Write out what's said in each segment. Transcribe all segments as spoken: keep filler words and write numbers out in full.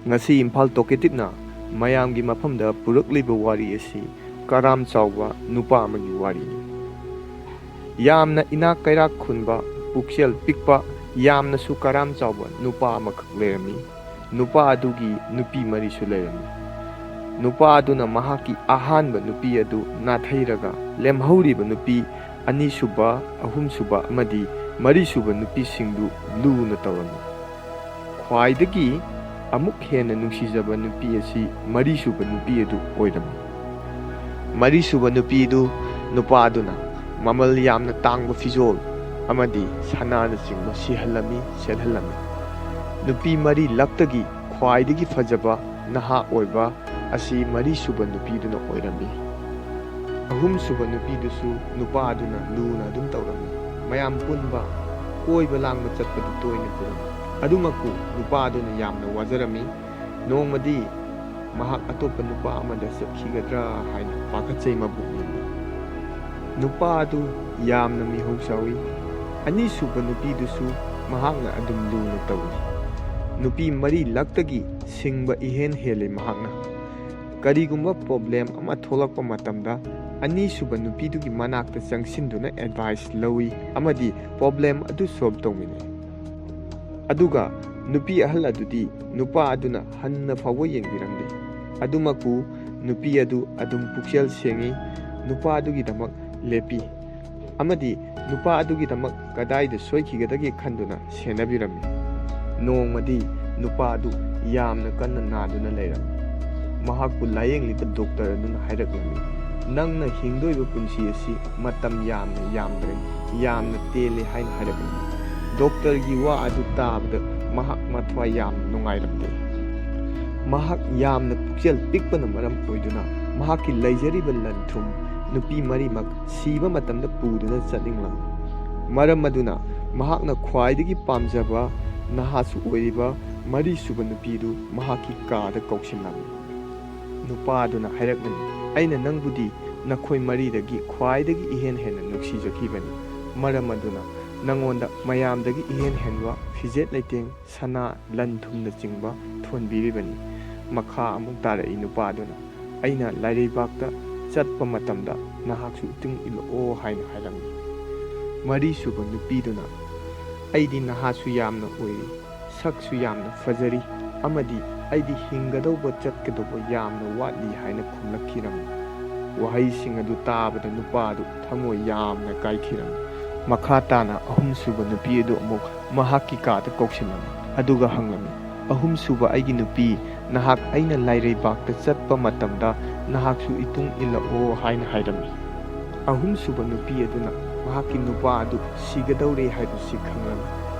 ꯉꯁꯤ ꯏꯝꯐꯥꯜ ꯇꯣꯀꯦꯇꯤꯞꯅ ꯃꯌꯥꯝꯒꯤ ꯃꯐꯝꯗ ꯄꯨꯔꯛꯂꯤꯕ ꯋꯥꯔꯤ ꯑꯁꯤ ꯀꯔꯥꯝ ꯆꯥꯎꯕ ꯅꯨꯄꯥ ꯑꯃꯒꯤ ꯋꯥꯔꯤꯅꯤ꯫ ꯌꯥꯝꯅ ꯏꯅꯥꯛ ꯀꯩꯔꯥꯛ ꯈꯨꯟꯕ, ꯄꯨꯛꯆꯦꯜ ꯄꯤꯛꯄ, ꯌꯥꯝꯅꯁꯨ ꯀꯔꯥꯝ ꯆꯥꯎꯕ ꯅꯨꯄꯥ ꯑꯃꯈꯛ ꯂꯩꯔꯝꯃꯤ꯫ ꯅꯨꯄꯥ ꯑꯗꯨꯒꯤ ꯅꯨꯄꯤ ꯃꯔꯤꯁꯨ ꯂꯩꯔꯝꯃꯤ꯫ ꯅꯨꯄꯥ ꯑꯗꯨꯅ ꯃꯍꯥꯛꯀꯤ ꯑꯍꯥꯟꯕ ꯅꯨꯄꯤ ꯑꯗꯨ ꯅꯥꯊꯩꯔꯒ, ꯂꯦꯝꯍꯧꯔꯤꯕ ꯅꯨꯄꯤ ꯑꯅꯤꯁꯨꯕ, ꯑꯍꯨꯝꯁꯨꯕ ꯑꯃꯗꯤ ꯃꯔꯤꯁꯨꯕ ꯅꯨꯄꯤꯁꯤꯡꯗꯨ ꯂꯨꯅ ꯇꯧꯔꯝꯃꯤ꯫ ꯈ꯭ꯋꯥꯏꯗꯒꯤ ꯑꯃꯨꯛ ꯍꯦꯟꯅ ꯅꯨꯡꯁꯤꯖꯕ ꯅꯨꯄꯤ ꯑꯁꯤ ꯃꯔꯤꯁꯨꯕ ꯅꯨꯄꯤ ꯑꯗꯨ ꯑꯣꯏꯔꯝꯃꯤ꯫ ꯃꯔꯤꯁꯨꯕ ꯅꯨꯄꯤꯗꯨ ꯅꯨꯄꯥꯗꯨꯅ ꯃꯃꯜ ꯌꯥꯝꯅ ꯇꯥꯡꯕ ꯐꯤꯖꯣꯜ ꯑꯃꯗꯤ ꯁꯅꯥꯅꯆꯤꯡꯕ ꯁꯤꯍꯜꯂꯝꯃꯤ, ꯁꯦꯠꯍꯜꯂꯝꯃꯤ꯫ ꯅꯨꯄꯤ ꯃꯔꯤ ꯂꯛꯇꯒꯤ ꯈ꯭ꯋꯥꯏꯗꯒꯤ ꯐꯖꯕ ꯅꯍꯥ ꯑꯣꯏꯕ ꯑꯁꯤ ꯃꯔꯤꯁꯨꯕ ꯅꯨꯄꯤꯗꯨꯅ ꯑꯣꯏꯔꯝꯃꯤ꯫ ꯑꯍꯨꯝꯁꯨꯕ ꯅꯨꯄꯤꯗꯨꯁꯨ ꯅꯨꯄꯥꯗꯨꯅ ꯂꯨꯅ ꯑꯗꯨꯝ ꯇꯧꯔꯝꯃꯤ꯫ ꯃꯌꯥꯝ ꯄꯨꯟꯕ, ꯀꯣꯏꯕ ꯂꯥꯡꯕ ꯆꯠꯄꯗꯨ ꯇꯣꯏꯅ ꯄꯨꯔꯝꯃꯤ꯫ ꯑꯗꯨꯃꯛꯄꯨ ꯅꯨꯄꯥꯗꯨꯅ ꯌꯥꯝꯅ ꯋꯥꯖꯔꯝꯃꯤ꯫ ꯅꯣꯡꯃꯗꯤ ꯃꯍꯥꯛ ꯑꯇꯣꯞꯄ ꯅꯨꯄꯥ ꯑꯃꯗ ꯆꯠꯈꯤꯒꯗ꯭ꯔꯥ ꯍꯥꯏꯅ ꯄꯥꯈꯠꯆꯩ ꯃꯕꯨꯛꯅꯤꯡꯅ꯫ ꯅꯨꯄꯥ ꯑꯗꯨ ꯌꯥꯝꯅ ꯃꯤꯍꯧ ꯆꯥꯎꯏ꯫ ꯑꯅꯤꯁꯨꯕ ꯅꯨꯄꯤꯗꯨꯁꯨ ꯃꯍꯥꯛꯅ ꯑꯗꯨꯝ ꯂꯨꯅ ꯇꯧꯏ꯫ ꯅꯨꯄꯤ ꯃꯔꯤ ꯂꯛꯇꯒꯤ ꯁꯤꯡꯕ ꯏꯍꯦꯟ ꯍꯦꯜꯂꯤ ꯃꯍꯥꯛꯅ꯫ ꯀꯔꯤꯒꯨꯝꯕ ꯄ꯭ꯔꯣꯕ꯭ꯂꯦꯝ ꯑꯃ ꯊꯣꯛꯂꯛꯄ ꯃꯇꯝꯗ, ꯑꯅꯤꯁꯨꯕ ꯅꯨꯄꯤꯗꯨꯒꯤ ꯃꯅꯥꯛꯇ ꯆꯪꯁꯤꯟꯗꯨꯅ ꯑꯦꯗꯚꯥꯏꯁ ꯂꯧꯏ ꯑꯃꯗꯤ ꯄ꯭ꯔꯣꯕ꯭ꯂꯦꯝ ꯑꯗꯨ ꯁꯣꯜꯕ ꯇꯧꯃꯤꯟꯅꯩ꯫ ꯑꯗꯨꯒ ꯅꯨꯄꯤ ꯑꯍꯜ ꯑꯗꯨꯗꯤ ꯅꯨꯄꯥ ꯑꯗꯨꯅ ꯍꯟꯅ ꯐꯥꯎꯕ ꯌꯦꯡꯕꯤꯔꯝꯗꯦ꯫ ꯑꯗꯨꯃꯛꯄꯨ ꯅꯨꯄꯤ ꯑꯗꯨ ꯑꯗꯨꯝ ꯄꯨꯛꯆꯦꯜ ꯁꯦꯡꯏ, ꯅꯨꯄꯥ ꯑꯗꯨꯒꯤꯗꯃꯛ ꯂꯦꯞꯄꯤ꯫ ꯑꯃꯗꯤ ꯅꯨꯄꯥ ꯑꯗꯨꯒꯤꯗꯃꯛ ꯀꯗꯥꯏꯗ ꯁꯣꯏꯈꯤꯒꯗꯒꯦ ꯈꯟꯗꯨꯅ ꯁꯦꯟꯅꯕꯤꯔꯝꯃꯤ꯫ ꯅꯣꯡꯃꯗꯤ ꯅꯨꯄꯥ ꯑꯗꯨ ꯌꯥꯝꯅ ꯀꯟꯅ ꯅꯥꯗꯨꯅ ꯂꯩꯔꯝꯃꯤ꯫ ꯃꯍꯥꯛꯄꯨ ꯂꯥꯌꯦꯡꯂꯤꯕ ꯗꯣꯛꯇꯔ ꯑꯗꯨꯅ ꯍꯥꯏꯔꯛꯂꯝꯃꯤ, "ꯅꯪꯅ ꯍꯤꯡꯗꯣꯏꯕ ꯄꯨꯟꯁꯤ ꯑꯁꯤ ꯃꯇꯝ ꯌꯥꯝꯅ ꯌꯥꯝꯗ꯭ꯔꯦ, ꯌꯥꯝꯅ ꯇꯦꯜꯂꯦ" ꯍꯥꯏꯅ ꯍꯥꯏꯔꯛꯂꯝꯃꯤ꯫ ꯗꯣꯛꯇꯔꯒꯤ ꯋꯥ ꯑꯗꯨ ꯇꯥꯕꯗ ꯃꯍꯥꯛ ꯃꯊ꯭ꯋꯥꯏ ꯌꯥꯝꯅ ꯅꯨꯡꯉꯥꯏꯔꯝꯗꯦ꯫ ꯃꯍꯥꯛ ꯌꯥꯝꯅ ꯄꯨꯛꯆꯦꯜ ꯄꯤꯛꯄꯅ ꯃꯔꯝ ꯑꯣꯏꯗꯨꯅ ꯃꯍꯥꯛꯀꯤ ꯂꯩꯖꯔꯤꯕ ꯂꯟ ꯊꯨꯝ, ꯅꯨꯄꯤ ꯃꯔꯤꯃꯛ ꯁꯤꯕ ꯃꯇꯝꯗ ꯄꯨꯗꯨꯅ ꯆꯠꯅꯤꯡꯂꯝꯃꯤ꯫ ꯃꯔꯝ ꯑꯗꯨꯅ ꯃꯍꯥꯛꯅ ꯈ꯭ꯋꯥꯏꯗꯒꯤ ꯄꯥꯝꯖꯕ ꯅꯍꯥꯁꯨ ꯑꯣꯏꯔꯤꯕ ꯃꯔꯤꯁꯨꯕ ꯅꯨꯄꯤꯗꯨ ꯃꯍꯥꯛꯀꯤ ꯀꯥꯗ ꯀꯧꯁꯤꯜꯂꯝꯃꯤ꯫ ꯅꯨꯄꯥ ꯑꯗꯨꯅ ꯍꯥꯏꯔꯛꯂꯝꯃꯤ, "ꯑꯩꯅ ꯅꯪꯕꯨꯗꯤ ꯅꯈꯣꯏ ꯃꯔꯤꯗꯒꯤ ꯈ꯭ꯋꯥꯏꯗꯒꯤ ꯏꯍꯦꯟ ꯍꯦꯟꯅ ꯅꯨꯡꯁꯤꯖꯈꯤꯕꯅꯤ꯫ ꯃꯔꯝ ꯑꯗꯨꯅ ꯅꯉꯣꯟꯗ ꯃꯌꯥꯝꯗꯒꯤ ꯏꯍꯦꯟ ꯍꯦꯟꯕ ꯐꯤꯖꯦꯠ ꯂꯩꯇꯦꯡ, ꯁꯅꯥ, ꯂꯟ ꯊꯨꯝꯅꯆꯤꯡꯕ ꯊꯣꯟꯕꯤꯔꯤꯕꯅꯤ꯫ ꯃꯈꯥ ꯑꯃꯨꯛ ꯇꯥꯔꯛꯏ ꯅꯨꯄꯥ ꯑꯗꯨꯅ, "ꯑꯩꯅ ꯂꯥꯏꯔꯩꯕꯥꯛꯇ ꯆꯠꯄ ꯃꯇꯝꯗ ꯅꯍꯥꯛꯁꯨ ꯏꯇꯨꯡ ꯏꯜꯂꯛꯑꯣ" ꯍꯥꯏꯅ ꯍꯥꯏꯔꯝꯃꯤ꯫ ꯃꯔꯤꯁꯨꯕ ꯅꯨꯄꯤꯗꯨꯅ, "ꯑꯩꯗꯤ ꯅꯍꯥꯁꯨ ꯌꯥꯝꯅ ꯑꯣꯏꯔꯤ, ꯁꯛꯁꯨ ꯌꯥꯝꯅ ꯐꯖꯔꯤ ꯑꯃꯗꯤ ꯑꯩꯗꯤ ꯍꯤꯡꯒꯗꯧꯕ ꯆꯠꯀꯗꯧꯕ ꯌꯥꯝꯅ ꯋꯥꯠꯂꯤ" ꯍꯥꯏꯅ ꯈꯨꯝꯂꯛꯈꯤꯔꯝꯃꯤ꯫ ꯋꯥꯍꯩꯁꯤꯡ ꯑꯗꯨ ꯇꯥꯕꯗ ꯅꯨꯄꯥ ꯑꯗꯨ ꯊꯃꯣꯏ ꯌꯥꯝꯅ ꯀꯥꯏꯈꯤꯔꯝꯃꯤ꯫ ꯃꯈꯥ ꯇꯥꯅ ꯑꯍꯨꯝꯁꯨꯕ ꯅꯨꯄꯤ ꯑꯗꯨ ꯑꯃꯨꯛ ꯃꯍꯥꯛꯀꯤ ꯀꯥꯗ ꯀꯧꯁꯤꯜꯂꯝꯃꯤ, ꯑꯗꯨꯒ ꯍꯪꯂꯝꯃꯤ, "ꯑꯍꯨꯝꯁꯨꯕ ꯑꯩꯒꯤ ꯅꯨꯄꯤ, ꯅꯍꯥꯛ ꯑꯩꯅ ꯂꯥꯏꯔꯩꯕꯥꯛꯇ ꯆꯠꯄ ꯃꯇꯝꯗ ꯅꯍꯥꯛꯁꯨ ꯏꯇꯨꯡ ꯏꯜꯂꯛꯑꯣ" ꯍꯥꯏꯅ ꯍꯥꯏꯔꯝꯃꯤ꯫ ꯑꯍꯨꯝꯁꯨꯕ ꯅꯨꯄꯤ ꯑꯗꯨꯅ ꯃꯍꯥꯛꯀꯤ ꯅꯨꯄꯥ ꯑꯗꯨ ꯁꯤꯒꯗꯧꯔꯦ ꯍꯥꯏꯕꯁꯤ ꯈꯪꯂꯝꯃꯤ꯫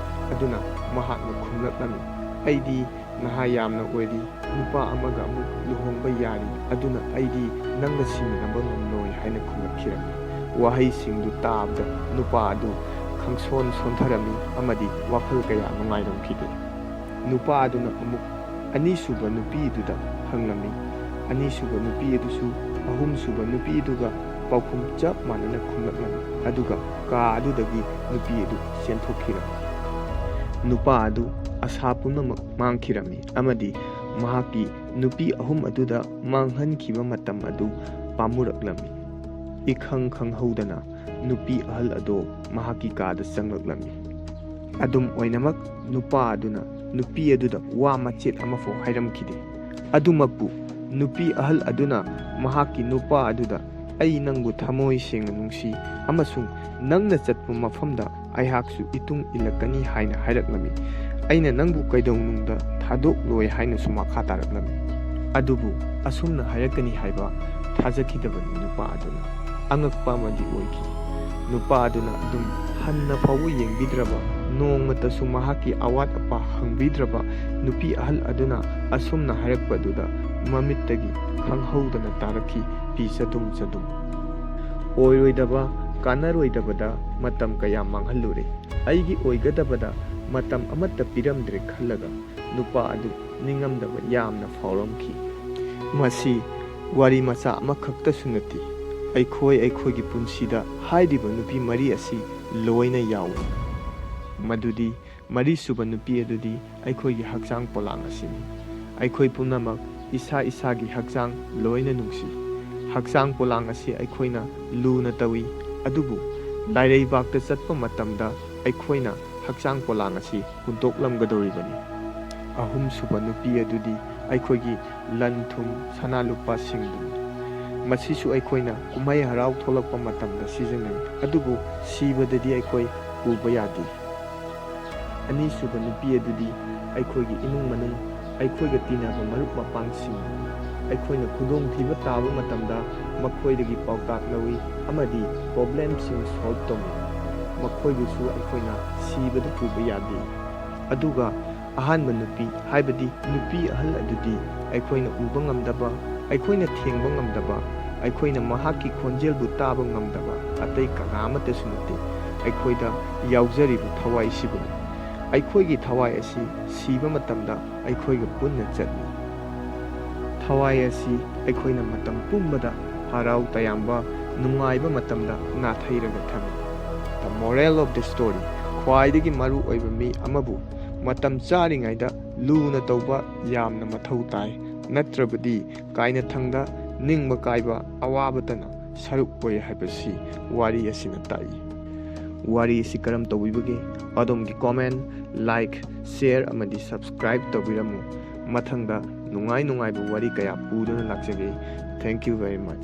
ꯑꯗꯨꯅ ꯃꯍꯥꯛꯅ ꯈꯨꯝꯂꯛꯂꯝꯃꯤ, "ꯑꯩꯗꯤ ꯅꯍꯥ ꯌꯥꯝꯅ ꯑꯣꯏꯔꯤ, ꯅꯨꯄꯥ ꯑꯃꯒ ꯑꯃꯨꯛ ꯂꯨꯍꯣꯡꯕ ꯌꯥꯔꯤ, ꯑꯗꯨꯅ ꯑꯩꯗꯤ ꯅꯪꯒ ꯁꯤꯃꯤꯟꯅꯕ ꯉꯝꯂꯣꯏ" ꯍꯥꯏꯅ ꯈꯨꯝꯂꯛꯈꯤꯔꯝꯃꯤ꯫ ꯋꯥꯍꯩꯁꯤꯡꯗꯨ ꯇꯥꯕꯗ ꯅꯨꯄꯥ ꯑꯗꯨ ꯈꯪꯁꯣꯟ ꯁꯣꯟꯊꯔꯝꯃꯤ ꯑꯃꯗꯤ ꯋꯥꯈꯜ ꯀꯌꯥ ꯅꯨꯡꯉꯥꯏꯔꯝꯈꯤꯗꯦ꯫ ꯅꯨꯄꯥ ꯑꯗꯨꯅ ꯑꯃꯨꯛ ꯑꯅꯤꯁꯨꯕ ꯅꯨꯄꯤꯗꯨꯗ ꯍꯪꯂꯝꯃꯤ꯫ ꯑꯅꯤꯁꯨꯕ ꯅꯨꯄꯤ ꯑꯗꯨꯁꯨ ꯑꯍꯨꯝꯁꯨꯕ ꯅꯨꯄꯤꯗꯨꯒ ꯄꯥꯎꯈꯨꯝ ꯆꯞ ꯃꯥꯟꯅꯅ ꯈꯨꯝꯂꯛꯂꯝꯃꯤ, ꯑꯗꯨꯒ ꯀꯥ ꯑꯗꯨꯗꯒꯤ ꯅꯨꯄꯤ ꯑꯗꯨ ꯆꯦꯟꯊꯣꯛꯈꯤꯔꯝꯃꯤ꯫ ꯅꯨꯄꯥ ꯑꯗꯨ ꯑꯁꯥ ꯄꯨꯝꯅꯃꯛ ꯃꯥꯡꯈꯤꯔꯝꯃꯤ ꯑꯃꯗꯤ ꯃꯍꯥꯛꯀꯤ ꯅꯨꯄꯤ ꯑꯍꯨꯝ ꯑꯗꯨꯗ ꯃꯥꯡꯍꯟꯈꯤꯕ ꯃꯇꯝ ꯑꯗꯨ ꯄꯥꯝꯃꯨꯔꯛꯂꯝꯃꯤ꯫ ꯏꯈꯪ ꯈꯪꯍꯧꯗꯅ ꯅꯨꯄꯤ ꯑꯍꯜ ꯑꯗꯨ ꯃꯍꯥꯛꯀꯤ ꯀꯥꯗ ꯆꯪꯂꯛꯂꯝꯃꯤ꯫ ꯑꯗꯨꯝ ꯑꯣꯏꯅꯃꯛ, ꯅꯨꯄꯥ ꯑꯗꯨꯅ ꯅꯨꯄꯤ ꯑꯗꯨꯗ ꯋꯥ ꯃꯆꯦꯠ ꯑꯃꯐꯥꯎ ꯍꯥꯏꯔꯝꯈꯤꯗꯦ꯫ ꯑꯗꯨꯃꯛꯄꯨ, ꯅꯨꯄꯤ ꯑꯍꯜ ꯑꯗꯨꯅ ꯃꯍꯥꯛꯀꯤ ꯅꯨꯄꯥ ꯑꯗꯨꯗ, "ꯑꯩ ꯅꯪꯕꯨ ꯊꯃꯣꯏ ꯁꯦꯡꯅ ꯅꯨꯡꯁꯤ ꯑꯃꯁꯨꯡ ꯅꯪꯅ ꯆꯠꯄ ꯃꯐꯝꯗ ꯑꯩꯍꯥꯛꯁꯨ ꯏꯇꯨꯡ ꯏꯜꯂꯛꯀꯅꯤ" ꯍꯥꯏꯅ ꯍꯥꯏꯔꯛꯂꯝꯃꯤ꯫ "ꯑꯩꯅ ꯅꯪꯕꯨ ꯀꯩꯗꯧꯅꯨꯡꯗ ꯊꯥꯗꯣꯛꯂꯣꯏ" ꯍꯥꯏꯅꯁꯨ ꯃꯈꯥ ꯇꯥꯔꯛꯂꯝꯃꯤ꯫ ꯑꯗꯨꯕꯨ ꯑꯁꯨꯝꯅ ꯍꯥꯏꯔꯛꯀꯅꯤ ꯍꯥꯏꯕ ꯊꯥꯖꯈꯤꯗꯕꯅꯤ ꯅꯨꯄꯥ ꯑꯗꯨꯅ꯫ ꯑꯉꯛꯄ ꯑꯃꯗꯤ ꯑꯣꯏꯈꯤ꯫ ꯅꯨꯄꯥ ꯑꯗꯨꯅ ꯑꯗꯨꯝ ꯍꯟꯅ ꯐꯥꯎꯕ ꯌꯦꯡꯕꯤꯗ꯭ꯔꯕ, ꯅꯣꯡꯃꯇꯁꯨ ꯃꯍꯥꯛꯀꯤ ꯑꯋꯥꯠ ꯑꯄꯥ ꯍꯪꯕꯤꯗ꯭ꯔꯕ ꯅꯨꯄꯤ ꯑꯍꯜ ꯑꯗꯨꯅ ꯑꯁꯨꯝꯅ ꯍꯥꯏꯔꯛꯄꯗꯨꯗ ꯃꯃꯤꯠꯇꯒꯤ ꯈꯪꯍꯧꯗꯅ ꯇꯥꯔꯛꯈꯤ ꯄꯤ ꯆꯗꯨꯝ ꯆꯗꯨꯝ꯫ ꯑꯣꯏꯔꯣꯏꯗꯕ, ꯀꯥꯟꯅꯔꯣꯏꯗꯕꯗ ꯃꯇꯝ ꯀꯌꯥ ꯃꯥꯡꯍꯜꯂꯨꯔꯦ꯫ ꯑꯩꯒꯤ ꯑꯣꯏꯒꯗꯕꯗ ꯃꯇꯝ ꯑꯃꯠꯇ ꯄꯤꯔꯝꯗ꯭ꯔꯦ ꯈꯜꯂꯒ ꯅꯨꯄꯥ ꯑꯗꯨ ꯅꯤꯡꯉꯝꯗꯕ ꯌꯥꯝꯅ ꯐꯥꯎꯔꯝꯈꯤ꯫ ꯃꯁꯤ ꯋꯥꯔꯤ ꯃꯆꯥ ꯑꯃꯈꯛꯇꯁꯨ ꯅꯠꯇꯦ꯫ ꯑꯩꯈꯣꯏ ꯑꯩꯈꯣꯏꯒꯤ ꯄꯨꯟꯁꯤꯗ ꯍꯥꯏꯔꯤꯕ ꯅꯨꯄꯤ ꯃꯔꯤ ꯑꯁꯤ ꯂꯣꯏꯅ ꯌꯥꯎꯏ꯫ ꯃꯗꯨꯗꯤ ꯃꯔꯤꯁꯨꯕ ꯅꯨꯄꯤ ꯑꯗꯨꯗꯤ ꯑꯩꯈꯣꯏꯒꯤ ꯍꯛꯆꯥꯡ ꯄꯣꯂꯥꯡ ꯑꯁꯤꯅꯤ꯫ ꯑꯩꯈꯣꯏ ꯄꯨꯝꯅꯃꯛ ꯏꯁꯥ ꯏꯁꯥꯒꯤ ꯍꯛꯆꯥꯡ ꯂꯣꯏꯅ ꯅꯨꯡꯁꯤ꯫ ꯍꯛꯆꯥꯡ ꯄꯣꯂꯥꯡ ꯑꯁꯤ ꯑꯩꯈꯣꯏꯅ ꯂꯨꯅ ꯇꯧꯏ, ꯑꯗꯨꯕꯨ ꯂꯥꯏꯔꯩꯕꯥꯛꯇ ꯆꯠꯄ ꯃꯇꯝꯗ ꯑꯩꯈꯣꯏꯅ ꯍꯛꯆꯥꯡ ꯄꯣꯂꯥꯡ ꯑꯁꯤ ꯍꯨꯟꯗꯣꯛꯂꯝꯒꯗꯧꯔꯤꯕꯅꯤ꯫ ꯑꯍꯨꯝꯁꯨꯕ ꯅꯨꯄꯤ ꯑꯗꯨꯗꯤ ꯑꯩꯈꯣꯏꯒꯤ ꯂꯟ ꯊꯨꯝ, ꯁꯅꯥ ꯂꯨꯄꯥꯁꯤꯡꯗꯨꯅꯤ꯫ ꯃꯁꯤꯁꯨ ꯑꯩꯈꯣꯏꯅ ꯀꯨꯝꯍꯩ ꯍꯔꯥꯎ ꯊꯣꯛꯂꯛꯄ ꯃꯇꯝꯗ ꯁꯤꯖꯤꯟꯅꯩ, ꯑꯗꯨꯕꯨ ꯁꯤꯕꯗꯗꯤ ꯑꯩꯈꯣꯏ ꯄꯨꯕ ꯌꯥꯗꯦ꯫ ꯑꯅꯤꯁꯨꯕ ꯅꯨꯄꯤ ꯑꯗꯨꯗꯤ ꯑꯩꯈꯣꯏꯒꯤ ꯏꯃꯨꯡ ꯃꯅꯨꯡ, ꯑꯩꯈꯣꯏꯒ ꯇꯤꯟꯅꯕ ꯃꯔꯨꯞ ꯃꯄꯥꯡꯁꯤꯡ꯫ ꯑꯩꯈꯣꯏꯅ ꯈꯨꯗꯣꯡꯊꯤꯕ ꯇꯥꯕ ꯃꯇꯝꯗ ꯃꯈꯣꯏꯗꯒꯤ ꯄꯥꯎꯇꯥꯛ ꯂꯧꯏ ꯑꯃꯗꯤ ꯄ꯭ꯔꯣꯕ꯭ꯂꯦꯝꯁꯤꯡ ꯁꯣꯜꯕ ꯇꯧꯏ꯫ ꯃꯈꯣꯏꯕꯨꯁꯨ ꯑꯩꯈꯣꯏꯅ ꯁꯤꯕꯗ ꯄꯨꯕ ꯌꯥꯗꯦ꯫ ꯑꯗꯨꯒ ꯑꯍꯥꯟꯕ ꯅꯨꯄꯤ, ꯍꯥꯏꯕꯗꯤ ꯅꯨꯄꯤ ꯑꯍꯜ ꯑꯗꯨꯗꯤ ꯑꯩꯈꯣꯏꯅ ꯎꯕ ꯉꯝꯗꯕ, ꯑꯩꯈꯣꯏꯅ ꯊꯦꯡꯕ ꯉꯝꯗꯕ, ꯑꯩꯈꯣꯏꯅ ꯃꯍꯥꯛꯀꯤ ꯈꯣꯟꯖꯦꯜꯕꯨ ꯇꯥꯕ ꯉꯝꯗꯕ ꯑꯇꯩ ꯀꯅꯥ ꯑꯃꯠꯇꯁꯨ ꯅꯠꯇꯦ꯫ ꯑꯩꯈꯣꯏꯗ ꯌꯥꯎꯖꯔꯤꯕ ꯊꯋꯥꯏꯁꯤꯕꯨꯅꯤ꯫ ꯑꯩꯈꯣꯏꯒꯤ ꯊꯋꯥꯏ ꯑꯁꯤ ꯁꯤꯕ ꯃꯇꯝꯗ ꯑꯩꯈꯣꯏꯒ ꯄꯨꯟꯅ ꯆꯠꯂꯤ꯫ ꯊꯋꯥꯏ ꯑꯁꯤ ꯑꯩꯈꯣꯏꯅ ꯃꯇꯝ ꯄꯨꯝꯕꯗ ꯍꯔꯥꯎ ꯇꯌꯥꯝꯕ, ꯅꯨꯡꯉꯥꯏꯕ ꯃꯇꯝꯗ ꯅꯥꯊꯩꯔꯒ ꯊꯝꯃꯤ꯫ The moral of the story, ꯈ꯭ꯋꯥꯏꯗꯒꯤ ꯃꯔꯨ ꯑꯣꯏꯕ ꯃꯤ ꯑꯃꯕꯨ ꯃꯇꯝ ꯆꯥꯔꯤꯉꯩꯗ ꯂꯨꯅ ꯇꯧꯕ ꯌꯥꯝꯅ ꯃꯊꯧ ꯇꯥꯏ, ꯅꯠꯇ꯭ꯔꯕꯗꯤ ꯀꯥꯏꯅꯊꯪꯗ ꯅꯤꯡꯕ ꯀꯥꯏꯕ, ꯑꯋꯥꯕꯇꯅ ꯁꯔꯨꯛ ꯑꯣꯏ ꯍꯥꯏꯕꯁꯤ ꯋꯥꯔꯤ ꯑꯁꯤꯅ ꯇꯥꯛꯏ꯫ ꯋꯥꯔꯤ ꯑꯁꯤ ꯀꯔꯝ ꯇꯧꯕꯤꯕꯒꯦ? ꯑꯗꯣꯝꯒꯤ comment, like, share ꯑꯃꯗꯤ subscribe ꯇꯧꯕꯤꯔꯝꯃꯨ꯫ ꯃꯊꯪꯗ ꯅꯨꯡꯉꯥꯏ ꯅꯨꯡꯉꯥꯏꯕ ꯋꯥꯔꯤ ꯀꯌꯥ ꯄꯨꯗꯨꯅ ꯂꯥꯛꯆꯒꯦ꯫ Thank you very much.